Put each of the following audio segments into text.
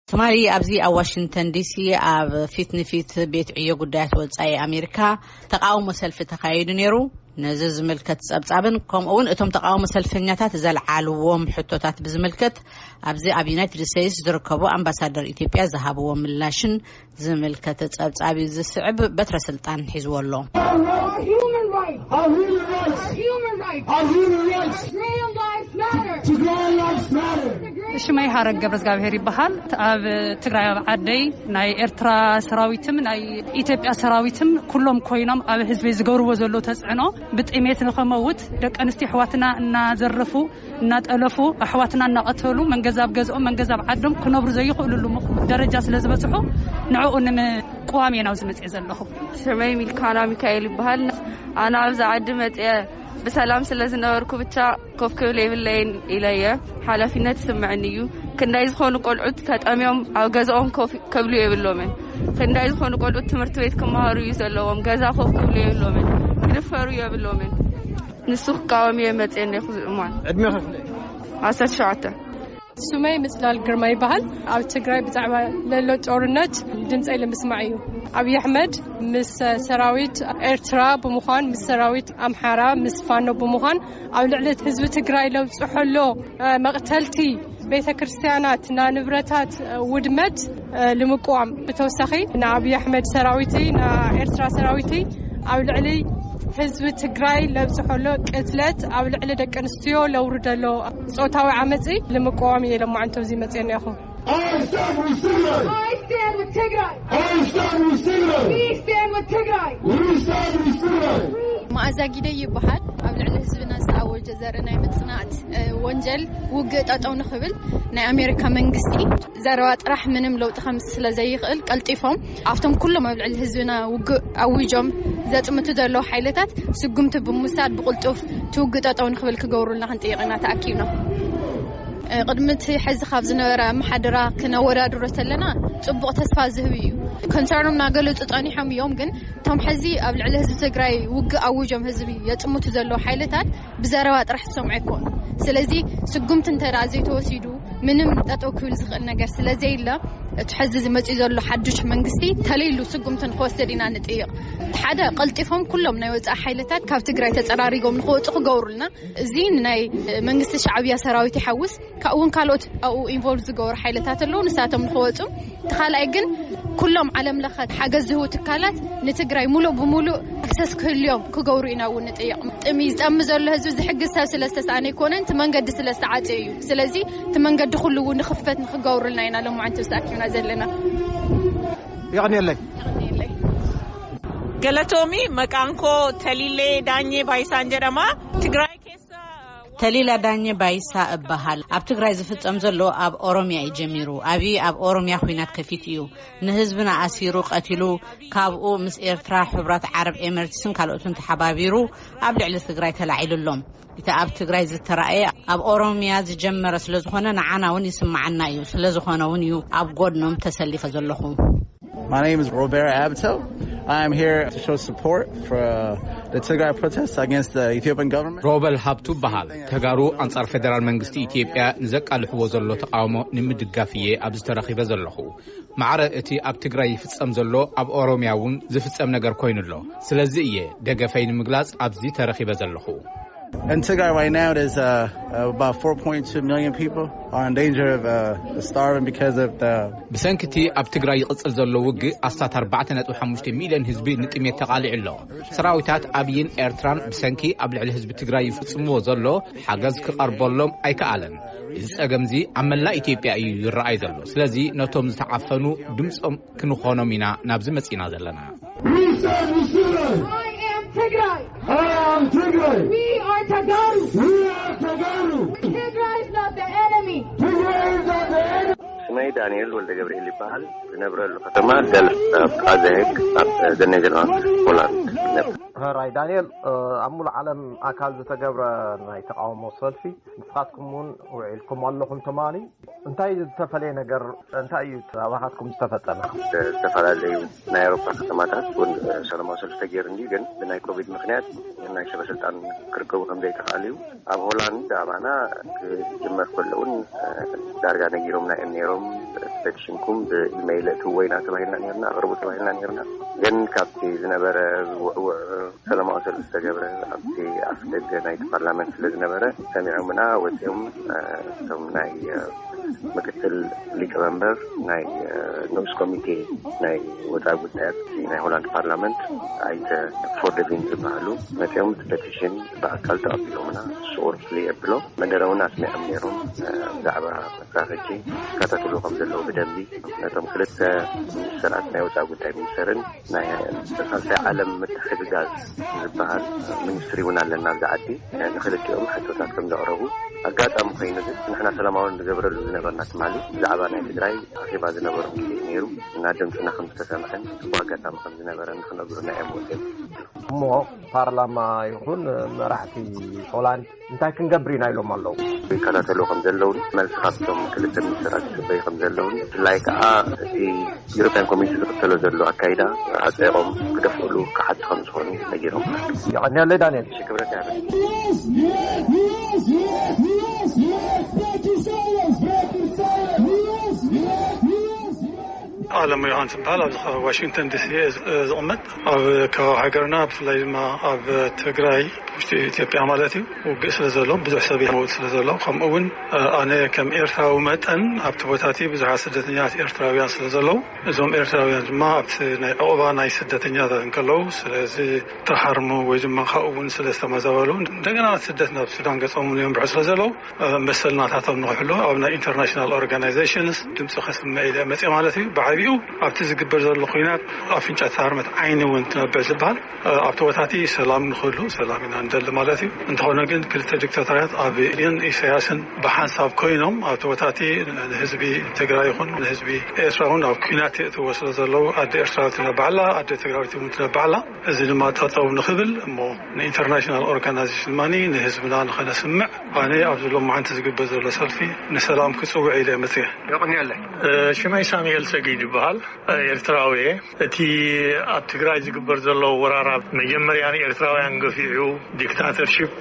ትማሊ ኣብዚ ኣብ ዋሽንግተን ዲሲ ኣብ ፊት ንፊት ቤት ዕዮ ጉዳያት ወጻኢ ኣሜሪካ ተቃውሞ ሰልፊ ተኻይዱ ነይሩ። ነዚ ዝምልከት ጸብጻብን ከምኡ እውን እቶም ተቃውሞ ሰልፈኛታት ዘልዓልዎም ሕቶታት ብዝምልከት ኣብዚ ኣብ ዩናይትድ ስቴትስ ዝርከቡ ኣምባሳደር ኢትዮጵያ ዝሃብዎ ምላሽን ዝምልከት ጸብጻብ እዩ ዝስዕብ። በትረ ስልጣን ሒዝዎ ኣሎ። Our human rights. Our human rights. Our human rights. Our human rights. Our real lives matter. Tigrayan lives matter. ሽመይ ሃረግ ገብረ እግዚኣብሔር ይበሃል። ኣብ ትግራይ ኣብ ዓደይ ናይ ኤርትራ ሰራዊትም ናይ ኢትዮጵያ ሰራዊትም ኩሎም ኮይኖም ኣብ ህዝቢ ዝገብርዎ ዘሎ ተጽዕኖ ብጥሜት ንኸመውት ደቂ ኣንስትዮ ኣሕዋትና እናዘረፉ እናጠለፉ ኣሕዋትና እናቐተሉ መንገዛ ኣብ ገዝኦም መንገዛ ኣብ ዓዶም ክነብሩ ዘይኽእሉሉ ደረጃ ስለ ዝበፅሑ ንዕኡ ንምቅዋም እየ ናብዚ መፅኤ ዘለኹ። ሽመይ ሚልካና ሚካኤል ይበሃል። ኣነ ኣብዚ ዓዲ መፅኤ ብሰላም ስለ ዝነበርኩ ብቻ ኮፍ ክብል የብለይን ኢለ እየ። ሓላፊነት ይስምዐኒ እዩ። ክንዳይ ዝኾኑ ቆልዑት ተጠምዮም ኣብ ገዛኦም ኮፍ ክብሉ የብሎምን። ክንዳይ ዝኾኑ ቆልዑት ትምህርቲ ቤት ክመሃሩ እዩ ዘለዎም። ገዛ ኮፍ ክብሉ የብሎምን። ክድፈሩ የብሎምን። ንሱ ክቃወም እየ መፅኤ እኒኹ እዋን። ዕድሜ ከፍለ? ዓሰርተ ሸውዓተ። ስመይ ምፅላል ግርማ ይበሃል። ኣብ ትግራይ ብዛዕባ ለሎ ጦርነት ድምፀይ ንምስማዕ እዩ። ኣብይ ኣሕመድ ምስ ሰራዊት ኤርትራ ብምዃን ምስ ሰራዊት ኣምሓራ ምስ ፋኖ ብምዃን ኣብ ልዕሊ ህዝቢ ትግራይ ለብፅሖ ኣሎ መቕተልቲ፣ ቤተ ክርስቲያናት፣ ንብረታት ውድመት ንምቅዋም ብተወሳኺ ንኣብይ ኣሕመድ ሰራዊቲ ንኤርትራ ሰራዊቲ ኣብ ልዕሊ ህዝቢ ትግራይ ለብፅሖ ኣሎ ቅትለት፣ ኣብ ልዕሊ ደቂ ኣንስትዮ ለውርደሎ ጾታዊ ዓመፂ ንምቅዋም እየ ለማዓንቶ እዚ መፅኤ እኒኹ። I stand with Tigray. I stand with Tigray. I stand with Tigray. We stand with Tigray. We stand with Tigray. መኣዛ ጊደ ይበሃል። ኣብ ልዕሊ ህዝብና ዝተኣወጀ ዘርኢ ናይ ምጽናት ወንጀል ውግእ ጠጠው ንኽብል ናይ ኣሜሪካ መንግስቲ ዘረባ ጥራሕ ምንም ለውጢ ከምጽእ ስለ ዘይኽእል ቀልጢፎም ኣብቶም ኩሎም ኣብ ልዕሊ ህዝብና ውግእ ኣዊጆም ዘጽምቱ ዘለዉ ሓይልታት ስጉምቲ ብምውሳድ ብቕልጡፍ እቲ ውግእ ጠጠው ንኽብል ክገብሩልና ክንጥይቕ ኢና ተኣኪብና። ቅድሚ እቲ ሕዚ ካብ ዝነበረ ኣመሓድራ ክነወዳድሮ ተለና ጽቡቕ ተስፋ ዝህብ እዩ። ኮንሰርኖም እናገለጹ ጸኒሖም እዮም። ግን እቶም ሕዚ ኣብ ልዕሊ ህዝቢ ትግራይ ውግእ ኣዊጆም ህዝቢ የጽምቱ ዘለዉ ሓይልታት ብዘረባ ጥራሕ ትሰምዖ ኣይኮኑ። ስለዚ ስጉምቲ እንተ ደኣ ዘይተወሲዱ ምንም ጠጠው ክብል ዝኽእል ነገር ስለ ዘየለ እቲ ሕዚ ዝመፅእ ዘሎ ሓዱሽ መንግስቲ ተለይሉ ስጉምቲ ንክወስድ ኢና ንጥይቕ። ሓደ ቀልጢፎም ኩሎም ናይ ወፃኢ ሓይልታት ካብ ትግራይ ተፀራሪጎም ንክወፁ ክገብሩልና እዚ ንናይ መንግስቲ ሻዕብያ ሰራዊት ይሓውስ ካብኡ እውን ካልኦት ኣብኡ ኢንቮልቭ ዝገብሩ ሓይልታት ኣለዉ ንሳቶም ንክወፁ እቲ ካልኣይ ግን ኩሎም ዓለም ለኸ ሓገዝ ዝህቡ ትካላት ንትግራይ ሙሉእ ብሙሉእ ኣክሰስ ክህልዮም ክገብሩ ኢና እውን ንጥይቕ። ጥሚ ዝጠሚ ዘሎ ህዝቢ ዝሕግዝ ሰብ ስለ ዝተሰኣነ ኣይኮነን እቲ መንገዲ ስለ ዝተዓፀ እዩ። ስለዚ እቲ መንገዲ ኩሉ እውን ንክፈት ንክገብሩልና ኢና ለማዓንቲ ተኣኪብና ዘለና። የቐንየለይ። ገለቶሚ መቃንኮ ተሊሌ ዳኘ ባይሳን ጀደማ ትግራይ ኬሳ ተሊላ ዳኘ ባይሳ እበሃል። ኣብ ትግራይ ዝፍጸም ዘሎ ኣብ ኦሮሚያ እዩ ጀሚሩ። ኣብይ ኣብ ኦሮሚያ ኹናት ከፊቱ እዩ። ንህዝብና ኣሲሩ ቀቲሉ ካብኡ ምስ ኤርትራ፣ ሕቡራት ዓረብ ኤምሬትስን ካልኦትን ተሓባቢሩ ኣብ ልዕሊ ትግራይ ተላዒሉ ኣሎ። እቲ ኣብ ትግራይ ዝተራእየ ኣብ ኦሮሚያ ዝጀመረ ስለ ዝኾነ ንዓና እውን ይስምዓና እዩ። ስለ ዝኾነ እውን እዩ ኣብ ጎድኖም ተሰሊፈ ዘለኹ። My name is Robert Abtel. I am here to show support for uh, the Tigray protests against the Ethiopian government. ሮበል ሃብቱ በሃል። ተጋሩ ኣንጻር ፌደራል መንግስቲ ኢትዮጵያ ንዘቃልሕዎ ዘሎ ተቃውሞ ንምድጋፍ እየ ኣብዚ ተረኺበ ዘለኹ። ማዕረ እቲ ኣብ ትግራይ ይፍጸም ዘሎ ኣብ ኦሮሚያ እውን ዝፍጸም ነገር ኮይኑ ኣሎ። ስለዚ እየ ደገፈይ ንምግላጽ ኣብዚ ተረኺበ ዘለኹ። In Tigray right now, there's uh, about four point two million people are in danger of uh, starving because of the ብሰንኪ እቲ ኣብ ትግራይ ይቕጽል ዘሎ ውግእ ኣስታት ኣርባዕተ ነጥቢ ሓሙሽተ ሚልዮን ህዝቢ ንጥሜት ተቓሊዑ ኣሎ። ሰራዊታት ኣብይን ኤርትራን ብሰንኪ ኣብ ልዕሊ ህዝቢ ትግራይ ይፍጽምዎ ዘሎ ሓገዝ ክቐርበሎም ኣይከኣለን። እዚ ጸገምዚ ኣብ መላእ ኢትዮጵያ እዩ ይረኣይ ዘሎ። ስለዚ ነቶም ዝተዓፈኑ ድምጾም ክንኾኖም ኢና ናብዚ መጺና ዘለና። We stand with Tigray. I am Tigray. I am Tigray. We are Tagaru. We are Tagaru. Tigray is not the enemy. Tigray is not the enemy. ስመይ ዳንኤል ወልደ ገብርኤል ይበሃል። ዝነብረሉ ከተማ ደልፍ ኣብ ጥቓ ዘሄግ ኣብ ደኔደርላንድ ሆላንድ ይነብር። ሕራይ ዳንኤል፣ ኣብ ሙሉእ ዓለም ኣካል ዝተገብረ ናይ ተቃውሞ ሰልፊ ንስኻትኩም እውን ውዒልኩም ኣለኹም ትማሊ። እንታይ ዝተፈለየ ነገር፣ እንታይ እዩ ኣባኻትኩም ዝተፈጸመ? ዝተፈላለዩ ናይ ኣውሮፓ ከተማታት እውን ሰላማዊ ሰልፊ ተገይሩ እንዲ፣ ግን ብናይ ኮቪድ ምክንያት ናይ ሰበ ስልጣን ክርከቡ ከም ዘይተኽኣሉ እዩ። ኣብ ሆላንድ ኣባና ክጅመር ከሎ እውን ዳርጋ ነጊሮምና እዮም ነይሮም። ፔቲሽንኩም ብኢመይል እትዎ ኢና ተባሂልና ነርና፣ ኣቕርቡ ተባሂልና ነርና። ግን ካብቲ ዝነበረ ዝውዕውዕ ሰላማዊ ሰልፊ ዝተገብረ ኣብቲ ኣፍ ደገ ናይቲ ፓርላመንት ስለ ዝነበረ፣ ሰሚዖምና ወፂኦም። እቶም ናይ ምክትል ሊቀመንበር ናይ ንኡስ ኮሚቴ ናይ ወፃኢ ጉዳያት ናይ ሆላንድ ፓርላመንት ኣይተ ፎርደቪን ዝበሃሉ መፂኦም፣ እቲ ፔቲሽን ብኣካል ተቐቢሎምና። ስቑር ፍልይ ኣብሎ መደረ እውን ኣስሚዖም ነይሮም። ብዛዕባ መሳኺ ሕጂ ይከታተሉ ከም ዘለዉ ብደንቢ ነቶም ክልተ ሚኒስተራት ናይ ወፃኢ ጉዳይ ሚኒስተርን ናይ ሳልሳይ ዓለም ምትሕግጋዝ ዝበሃል ሚኒስትሪ እውን ኣለና ኣብዚ ዓዲ። ንክልቲኦም ሕቶታት ከም ዘቕረቡ ኣጋጣሚ ኮይኑ ግን ንሕና ሰላማዊ ንገብረሉ ዝነበርና ትማሊ ብዛዕባ ናይ ትግራይ ኣኼባ ዝነበሮም ግዜ ነይሩ እና ድምፅና ከም ዝተሰምዐን ጽቡቅ ኣጋጣሚ ከም ዝነበረ ንክነግሩና እዮም ወፅኦም። እሞ ፓርላማ ይኹን መራሕቲ ሆላንድ እንታይ ክንገብር ኢና ኢሎም ኣለዉ? ይከታተሉ ከም ዘለውን መልሲ ካብቶም ክልተ ሚኒስትራት ዝፅበዩ ከም ዘለውን፣ ብፍላይ ከዓ እቲ ዩሮፕያን ኮሚሽን ዝኽተሎ ዘሎ ኣካይዳ ኣፀይቆም ክደፍእሉ ክሓቱ ከም ዝኾኑ ነጊሮም። የቐንየለይ ዳንኤል። ክብረት ያበ ኣለም ዮሃንስ ይበሃል። ኣብዚ ከባቢ ዋሽንግተን ዲሲ እየ ዝ- ዝቕመጥ። ኣብ ከባቢ ሃገርና ብፍላይ ድማ ኣብ ትግራይ፣ ውሽጢ ኢትዮጵያ ማለት እዩ፣ ውግእ ስለ ዘሎ ብዙሕ ሰብ ይመውት ስለ ዘሎ፣ ከምኡ እውን ኣነ ከም ኤርትራዊ መጠን ኣብቲ ቦታ እቲ ብዙሓት ስደተኛታት ኤርትራውያን ስለ ዘለዉ፣ እዞም ኤርትራውያን ድማ ኣብቲ ናይ ዕቑባ ናይ ስደተኛታት እንከለዉ፣ ስለዚ ተሃርሙ ወይ ድማ ካብኡ እውን ስለ ዝተመዛበሉ እንደገና ስደት ናብ ሱዳን ገጾም እውን የንብሑ ስለ ዘለዉ፣ መሰል ናታቶም ንክሕሉ ኣብ ናይ ኢንተርናሽናል ኦርጋናይዜሽንስ ድምፂ ከስምዕ ኢለ መፅእ ማለት እዩ። ብዓብኡ ኣብቲ ዝግበር ዘሎ ኩናት ኣፍንጫ ተሃርመት ዓይኒ እውን ትነብዕ ዝበሃል። ኣብቲ ቦታቲ ሰላም ንክህሉ ሰላም ኢና ንደሊ ማለት እዩ። እንተኾነ ግን ክልተ ዲክታቶራት ኣቢይን ኢሳያስን ብሓንሳብ ኮይኖም ኣብቲ ቦታቲ ንህዝቢ ትግራይ ይኹን ንህዝቢ ኤርትራ እውን ኣብ ኩናት የእትዎ ስለ ዘለዉ ኣደ ኤርትራዊት ትነባዕላ ኣደ ትግራዊት እውን ትነባዕላ። እዚ ድማ ጠጠው ንኽብል እሞ ንኢንተርናሽናል ኦርጋናይዜሽን ማኒ ንህዝብና ንኸነስምዕ ኣነ ኣብዚ ሎማዓንቲ ዝግበር ዘሎ ሰልፊ ንሰላም ክጽውዕ ኢለ መጽየ። የቐንየለይ። ሽመይ ሳሙኤል ሰጊድ ይበሃል። ኤርትራዊ እየ። እቲ ኣብ ትግራይ ዝግበር ዘሎ ወራር ኣብ መጀመርያ ንኤርትራውያን ገፊዑ ዲክታተርሺፕ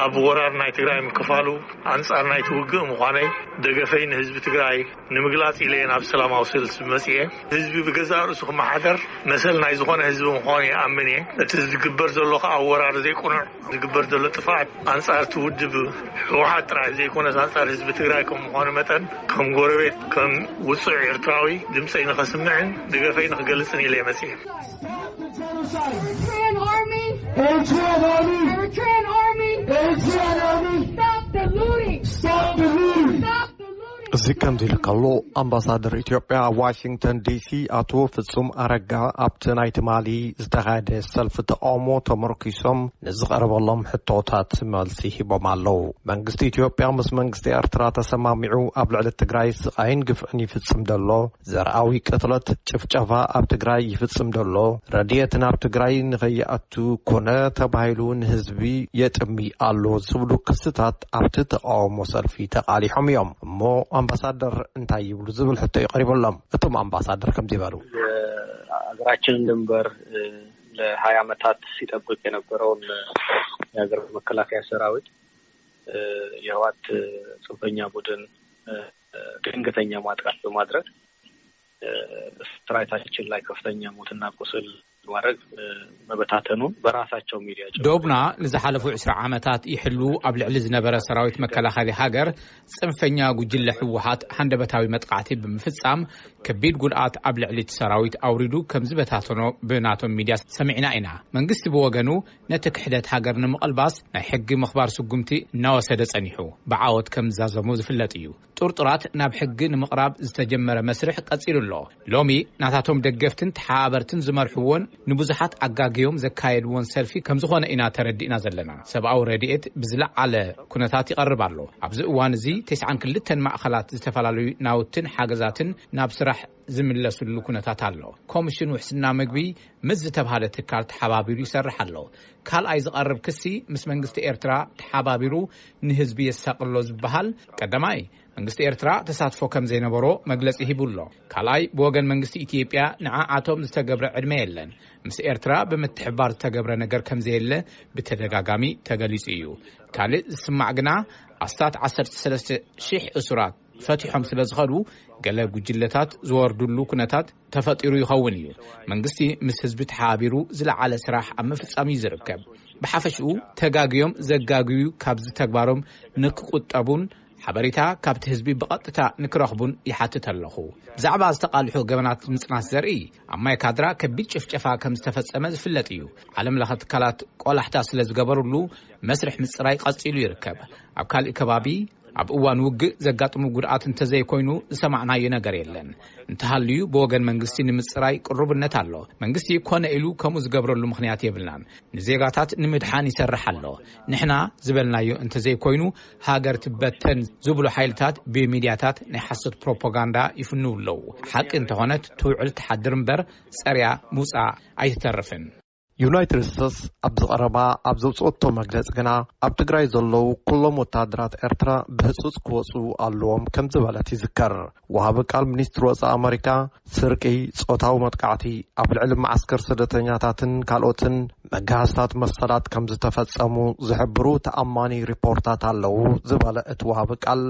ኣብ ወራር ናይ ትግራይ ምክፋሉ ኣንጻር ናይቲ ውግእ ምዃነይ ደገፈይ ንህዝቢ ትግራይ ንምግላጽ ኢለ እየ ናብ ሰላማዊ ሰልፊ መጽየ። ህዝቢ ብገዛእ ርእሱ ክመሓደር መሰል ናይ ዝኾነ ህዝቢ ምዃኑ ይኣምን እየ። እቲ ዝግበር ዘሎ ከዓ ወራር ዘይቅኑዕ ዝግበር ዘሎ ጥፍኣት ኣንጻር እቲ ውድብ ህወሓት ጥራሕ ዘይኮነስ ኣንጻር ህዝቢ ትግራይ ከም ምዃኑ መጠን ከም ጎረቤት ከም ውፁዕ ኤርትራዊ ድምፀይ ንኸስምዕን ድገፈይ ንክገልጽን ኢለ እየ መፅየ። Eritrean army! Eritrean army! Eritrean army! Eritrean army! Stop the looting! Stop the looting! Stop the looting! እዚ ከምዚ ኢሉ ከሎ ኣምባሳደር ኢትዮጵያ ኣብ ዋሽንግተን ዲሲ ኣቶ ፍጹም ኣረጋ ኣብቲ ናይ ትማሊ ዝተኻየደ ሰልፊ ተቃውሞ ተመርኪሶም ንዝቐረበሎም ሕቶታት መልሲ ሂቦም ኣለዉ። መንግስቲ ኢትዮጵያ ምስ መንግስቲ ኤርትራ ተሰማሚዑ ኣብ ልዕሊ ትግራይ ስቓይን ግፍዕን ይፍጽም ዘሎ ዘርኣዊ ቅትለት፣ ጭፍጨፋ ኣብ ትግራይ ይፍጽም ዘሎ፣ ረድኤት ናብ ትግራይ ንኸይኣቱ ኮነ ተባሂሉ ንህዝቢ የጥሚ ኣሎ ዝብሉ ክስታት ኣብቲ ተቃውሞ ሰልፊ ተቃሊሖም እዮም። እሞ ኣምባሳደር እንታይ ይብሉ ዝብል ሕቶ እዩ ቀሪበሎም። እቶም ኣምባሳደር ከምዚ በሉ። የሀገራችንን ድንበር ለሀያ ዓመታት ሲጠብቅ የነበረውን የሀገር መከላከያ ሰራዊት የህወሓት ጽንፈኛ ቡድን ድንገተኛ ማጥቃት በማድረግ ሰራዊታችን ላይ ከፍተኛ ሞትና ቁስል ማድረግ መበታተኑን በራሳቸው ሚዲያ ጭምር ዶብና ንዝሓለፉ ዕስራ ዓመታት ይሕሉ ኣብ ልዕሊ ዝነበረ ሰራዊት መከላኸሊ ሃገር ጽንፈኛ ጉጅለ ህወሓት ሃንደበታዊ መጥቃዕቲ ብምፍጻም ከቢድ ጉድኣት ኣብ ልዕሊ እቲ ሰራዊት ኣውሪዱ ከም ዝበታተኖ ብናቶም ሚድያ ሰሚዕና ኢና። መንግስቲ ብወገኑ ነቲ ክሕደት ሃገር ንምቕልባስ ናይ ሕጊ ምኽባር ስጉምቲ እናወሰደ ጸኒሑ ብዓወት ከም ዝዛዘሙ ዝፍለጥ እዩ። ጥርጡራት ናብ ሕጊ ንምቕራብ ዝተጀመረ መስርሕ ቀጺሉ ኣሎ። ሎሚ ናታቶም ደገፍትን ተሓባበርትን ዝመርሕዎን ንብዙሓት ኣጋግዮም ዘካየድዎን ሰልፊ ከም ዝኾነ ኢና ተረዲእና ዘለና። ሰብኣዊ ረድኤት ብዝለዓለ ኩነታት ይቐርብ ኣሎ። ኣብዚ እዋን እዚ ተስዓን ክልተን ማእኸላት ዝተፈላለዩ ናውትን ሓገዛትን ናብ ስራሕ ዝምለስሉ ኩነታት ኣሎ። ኮሚሽን ውሕስና ምግቢ ምስ ዝተብሃለ ትካል ተሓባቢሩ ይሰርሕ ኣሎ። ካልኣይ ዝቐርብ ክሲ ምስ መንግስቲ ኤርትራ ተሓባቢሩ ንህዝቢ የሳቕሎ ዝበሃል፣ ቀዳማይ መንግስቲ ኤርትራ ተሳትፎ ከም ዘይነበሮ መግለጺ ሂቡ ኣሎ። ካልኣይ ብወገን መንግስቲ ኢትዮጵያ ንዓኣቶም ዝተገብረ ዕድመ የለን። ምስ ኤርትራ ብምትሕባር ዝተገብረ ነገር ከም ዘየለ ብተደጋጋሚ ተገሊጹ እዩ። ካልእ ዝስማዕ ግና ኣስታት ዓሰርተ ሰለስተ ሺሕ እሱራት ፈቲሖም ስለ ዝኸዱ ገለ ጉጅለታት ዝወርዱሉ ኩነታት ተፈጢሩ ይኸውን እዩ። መንግስቲ ምስ ህዝቢ ተሓባቢሩ ዝለዓለ ስራሕ ኣብ ምፍጻም እዩ ዝርከብ። ብሓፈሽኡ ተጋግዮም ዘጋግዩ ካብዚ ተግባሮም ንክቁጠቡን ሓበሬታ ካብቲ ህዝቢ ብቐጥታ ንክረኽቡን ይሓትት ኣለኹ። ብዛዕባ ዝተቓልሑ ገበናት ምጽናት ዘርኢ ኣብ ማይ ካድራ ከቢድ ጭፍጨፋ ከም ዝተፈጸመ ዝፍለጥ እዩ። ዓለም ለኸ ትካላት ቆላሕታ ስለ ዝገበሩሉ መስርሕ ምጽራይ ቀጺሉ ይርከብ። ኣብ ካልእ ከባቢ ኣብ እዋን ውግእ ዘጋጥሙ ጉድኣት እንተዘይኮይኑ ዝሰማዕናዮ ነገር የለን። እንተሃልዩ ብወገን መንግስቲ ንምጽራይ ቅሩብነት ኣሎ። መንግስቲ ኮነ ኢሉ ከምኡ ዝገብረሉ ምኽንያት የብልናን። ንዜጋታት ንምድሓን ይሰርሕ ኣሎ። ንሕና ዝበልናዮ እንተዘይኮይኑ ሃገር ትበተን ዝብሉ ሓይልታት ብሚድያታት ናይ ሓሶት ፕሮፓጋንዳ ይፍንው ኣለዉ። ሓቂ እንተኾነት ትውዕል ትሓድር እምበር ጸርያ ምውጻእ ኣይትተርፍን። ዩናይትድ ስቴትስ ኣብዚ ቀረባ ኣብ ዘውፅኦቶ መግለፂ ግና ኣብ ትግራይ ዘለዉ ኩሎም ወታደራት ኤርትራ ብህፁፅ ክወፁ ኣለዎም ከም ዝበለት ይዝከር። ወሃቢ ቃል ሚኒስትሪ ወፃኢ ኣመሪካ ስርቂ፣ ፆታዊ መጥቃዕቲ፣ ኣብ ልዕሊ መዓስከር ስደተኛታትን ካልኦትን መጋሃስታት መሰላት ከም ዝተፈፀሙ ዝሕብሩ ተኣማኒ ሪፖርታት ኣለዉ ዝበለ እቲ ወሃቢ ቃል